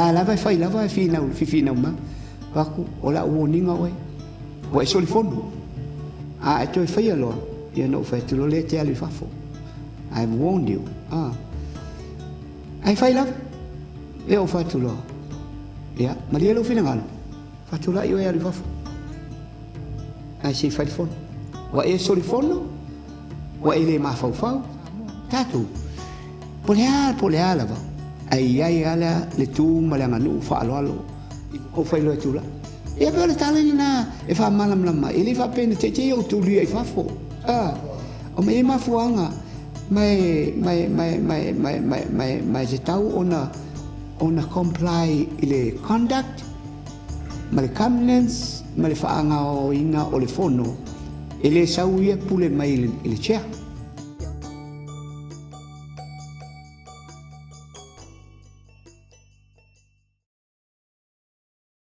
A lava e fai lava e finau, fifinau mai. Fai atu, o le a ou warn ina oe, ua e solifono. A e toe faia loa, ia ona ou fai atu loa lea e te alu i fafo. I have warned you. A. Ae fai lava. Ia ou fai atu loa, ia, malie lou finagalo, faatulai oe e alu i fafo. Ae se i fai le fono. Ua e solifono, ua e le mafaufau. Tatou, po o le a, po o le a lava, ae i ai lava le tu ma le aganuu faaaloalo i ou fai loa e tulai. Ia pei o le tala lena e faamalamalama ai, e le faapea na teitei ou tulia i fafo. A, o mea i mafuaaga, ma e, ma e, ma e, ma e, ma e, ma e, ma e, ma e tatau ona, ona comply i le conduct ma le governance ma le faagaoina o le fono, e le sau ia pule mai i le chair.